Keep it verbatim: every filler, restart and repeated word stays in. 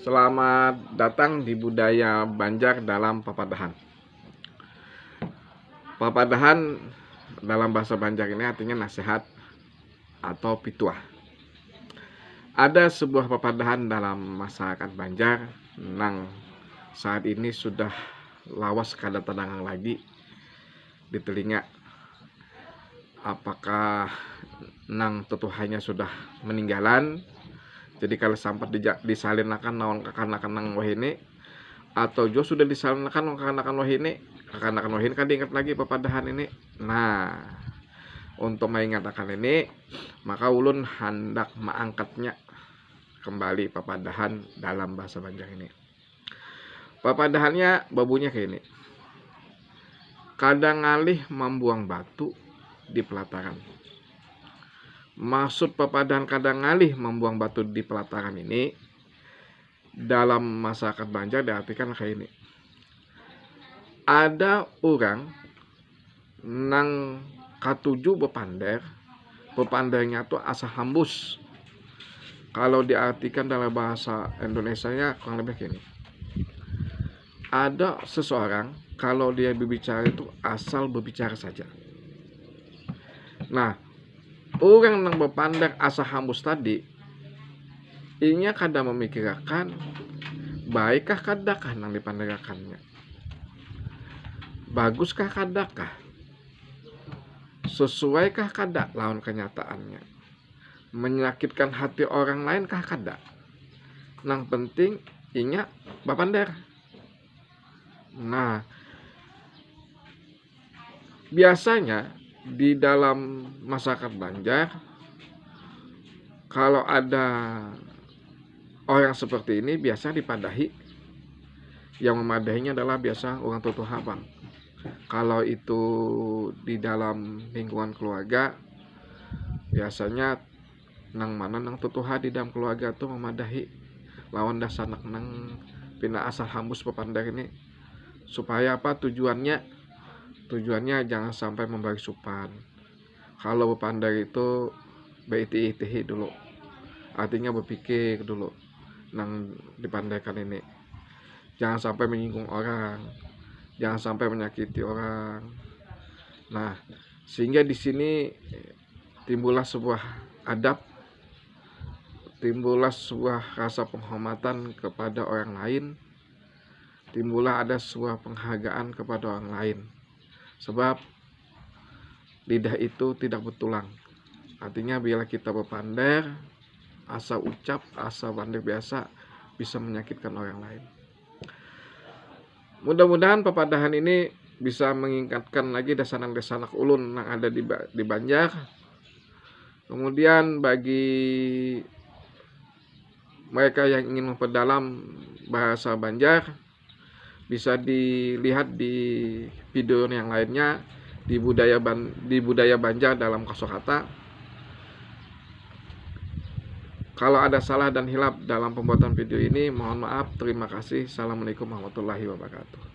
Selamat datang di Budaya Banjar dalam Papadahan. Papadahan dalam bahasa Banjar ini artinya nasihat atau pituah. Ada sebuah papadahan dalam masyarakat Banjar nang saat ini sudah lawas kada tadangar lagi di telinga. Apakah nang tutuhanya sudah meninggalan, jadi kalau sampat dija- disalinakan lawan kakanakan nang wahini, atau jua sudah disalinakan lawan kakanakan wahini, kakanakan wahini kada ingat lagi papadahan ini. Nah, untuk maingatakan ini, maka ulun handak maangkatnya kembali papadahan dalam bahasa Banjar ini. Papadahannya babunyi kayak ini. Kada ngalih mambuang batu di pelataran. Maksud papadahan kada ngalih mambuang batu di pelataran ini, dalam masyarakat Banjar diartikan kayak ini. Ada orang nang katuju bepander, bepandernya tuh asa hambus. Kalau diartikan dalam bahasa Indonesianya kurang lebih gini. Ada seseorang kalau dia berbicara itu asal berbicara saja. Nah, orang nang bepander asa hambus tadi, inya kada memikirakan baikkah kadakah nang dipanderakannya. Baguskah kadakah? Sesuaikah kada lawan kenyataannya? Menyakitkan hati orang lain kah kada? Nang penting inya bapander. Nah, biasanya di dalam masyarakat Banjar, kalau ada orang seperti ini biasanya dipadahi. Yang memadahinya adalah biasa orang tutuha pang. Kalau itu di dalam lingkungan keluarga, biasanya nang mana nang tutuha di dalam keluarga tuh memadahi lawan dasar nang pina asal hambus bepander ini. Supaya apa tujuannya? Tujuannya jangan sampai memberi supan. Kalau bepander itu beitih-itihi dulu, artinya berpikir dulu nang dipanderkan ini. Jangan sampai menyinggung orang, jangan sampai menyakiti orang. Nah, sehingga di sini timbullah sebuah adab, timbullah sebuah rasa penghormatan kepada orang lain, timbullah ada sebuah penghargaan kepada orang lain. Sebab lidah itu tidak bertulang. Artinya bila kita bepander, asa ucap, asa pander biasa bisa menyakitkan orang lain. Mudah-mudahan papadahan ini bisa mengingatkan lagi dasanak-dasanak ulun yang ada di, di Banjar. Kemudian bagi mereka yang ingin memperdalam bahasa Banjar, bisa dilihat di video yang lainnya di budaya ban, di budaya Banjar dalam kosakata. Kalau ada salah dan hilap dalam pembuatan video ini, mohon maaf. Terima kasih. Assalamualaikum warahmatullahi wabarakatuh.